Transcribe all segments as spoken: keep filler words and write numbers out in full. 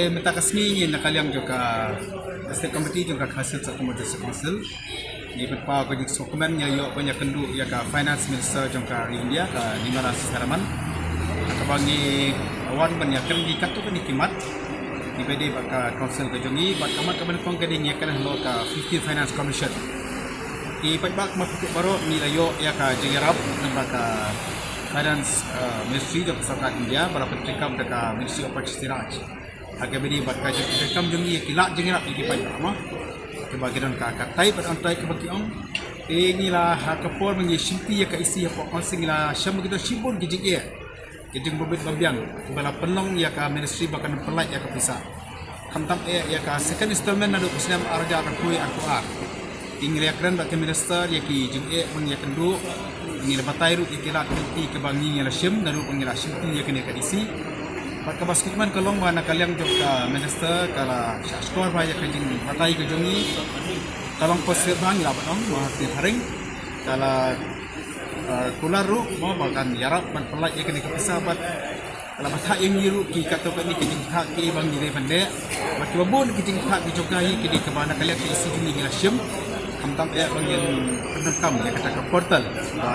Mynta ka sngi ngi na ka liang jong ka State Committee jong ka Khasi Hills Autonomous District Council, ngi pynpaw ka jingsngewkmen, ngi ïoh ban ïakynduh ïa ka Finance Minister jong ka ri India, ka Nirmala Sitharaman. Kaba ngi wan ban ïakren ïa katto katne ki mat kiba dei bad ka Council ka jong ngi, bad ka mat kaba nyngkong ka dei ngi ïakren halor ka fifteen Finance Commission. Ki paidbah, kumba phi tip baroh, ngi la ïoh ïa ka jingïarap na ka Finance, eh, Ministry jong ka Sorkar India, ba la pyntreikam da ka Ministry of Panchayati Raj. Ha kaba ïadei bad ka jingpyntreikam jong ngi, ki la jingïarap ïa ki paidbah, mo. Kaba ki don ka, ka tai bad on tai kaba ki ong. Te ngi la, ha ka por ba ngi shimti ïa ka E C hapoh Council, ngi la shem ba ki don shibun ki jingeh, ki jingbym bit bym biang, kiba la pynlong ïa ka Ministry ba kan pynlait ïa ka pisa. Khamtam eh ïa ka second installment naduh ka snem ar hajar arphew arphew ar. Te ngi la ïakren bad ka Minister ïa ki jingeh ba ngi ïakynduh. Ngi la batai ruh ïa ki lad ki lynti kiba ngi, ngi la shim naduh ba ngi la shimti ïa kane ka E C. Bad kaba sngewkmen ka long ba na ka liang jong ka Minister ka la shah shkor bha ïa ka jingbatai ka jong ngi. Ka long positive bha, ngi lah ban ong, ba ka ring ka la, eh, kular ruh, mo, ba kan ïarap ban pynlait ïa kane ka pisa, bad la bthah ïa ngi ruh ki katto katne ki jingbatai kiba ngi dei ban leh. Bad kiba bun ki jingbatai ki jong ka hi ki dei kaba na ka liang ka E C jong ngi ngi la shim. Khamtam eh ba ngin pyndonkam ïa kata ka portal, ba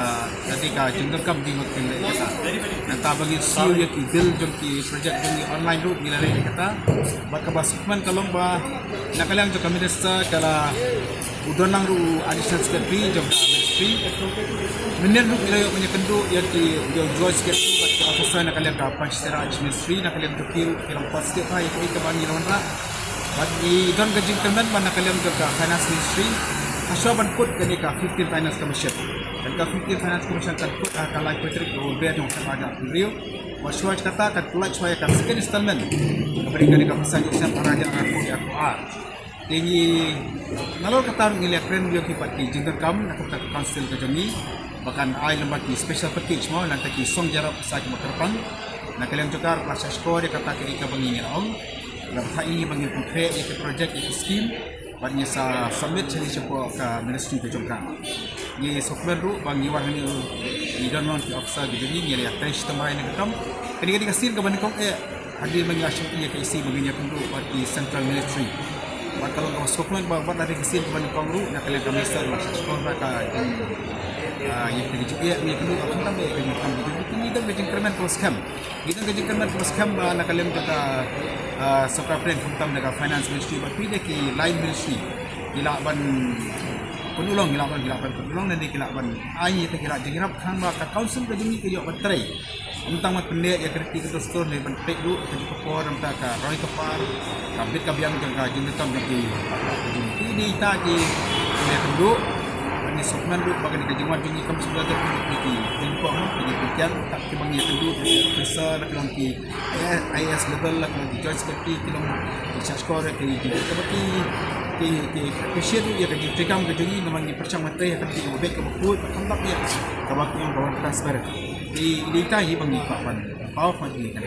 ka dei ka jingdonkam jingmut kin leh ïa kata. Nangta ba ngin siew ïa ki bill jong ki project jong ngi online ruh ngi la leh ïa kata. Bad kaba sngewkmen ka long ba na ka liang jong ka Minister ka la, u don lang ruh u Additional Secretary jong ka Ministry. Mynnin ruh ngi la ïoh ban ïakynduh ïa ki, ïa u Joint Secretary bad ki officer na ka liang ka Panchayati Raj Ministry, na ka liang jong ki ruh ki long positive bha ïa kaei kaba ngi la wanrah. Bad ngi don ka jingkyrmen ba na ka liang jong ka Finance Ministry ha shuwa ban kut kane ka fifteen Finance Commission. Kan ka fifteen Finance Commission kan kut ha ka laiphew tarik u Naiwieng jong u snem ar hajar arphew hynriew. Bad shuwa kata kan pynlait shuwa ïa ka second installment, kaba dei kane ka pisa jong u snem ar hajar arphew arphew ar. Te ngi, nalor kata ruh ngi la ïakren ïa ki pat ki jingdonkam na ka bynta ka Council ka jong ngi, ba kan ai lem bad ki special package, mo, nangta ki song jurap pisa kiba kyrpang. Na ka liang jong ka ruh la shah shkor ïa kata kaei kaba ngi, ngi la ong. La bthah ïa ngi ba ngin pynkhreh ïa ki project, ïa ki scheme, bad ngi sa submit shane shapoh ka Ministry ka jong ka. Ngi sngewkmen ruh ba ngi wan hangne, ngi don long ki officer ki jong ngi, ngi la ïatrei shitom bha ïa kane ka kam. Kane ka dei ka sien kaba nyngkong eh hadien ba ngi la shimti ïa ka E C ba ngin ïakynduh bad ki Central Ministry. Bad ka long kaba sngewkmen ba wat la dei ka sien kaba nyngkong ruh na ka liang ka Minister la shah shkor bha ïa ka jing, ah, ïa ka jingïakynduh, khamtam eh ïa ka jingkam ka jong ngi. Te ngi don ka jingkyrmen kaba skhem. Ngi don ka jingkyrmen kaba skhem ba na ka liang jong ka, ah, Sorkar Pdeng khamtam da ka Finance Ministry bad ki, da ki line ministry, ki lah ban pynurlong, ki lah ban, ki lah ban pynurlong, lane ki lah ban ai ïa kita ki lad jingïarap khnang ba ka Council ka jong ngi ka ïoh ban trei. Ym tang ban pynneh ïa ka riti ka dustur ne ban peit ruh ka jingkyrpad, ym tang ka roi ka par, ka bit ka biang jong ka jingdonkam jong ki. Ki dei kita ki, ki ïakynduh. Ngi sngewkmen ruh ba kane ka jingwan jong ngi kam shu da ki, ki, ki jingpynpaw, ki jingpyntiar, kiba ngi ïakynduh, ki officer, la ki long ki I A S level, la ki long ki Joint Secretary, ki long ki shah shkor, ki, ki, ki, ki, ki appreciate ruh ïa ka jingtreikam ka jong ngi, namar ngi pyrshang ban trei ha ka riti kaba beit kaba khuid, khamtam ïa kaba ki ong kaba transparent. Te dei kita hi ba ngi kwah ban pynpaw, ba ngi kan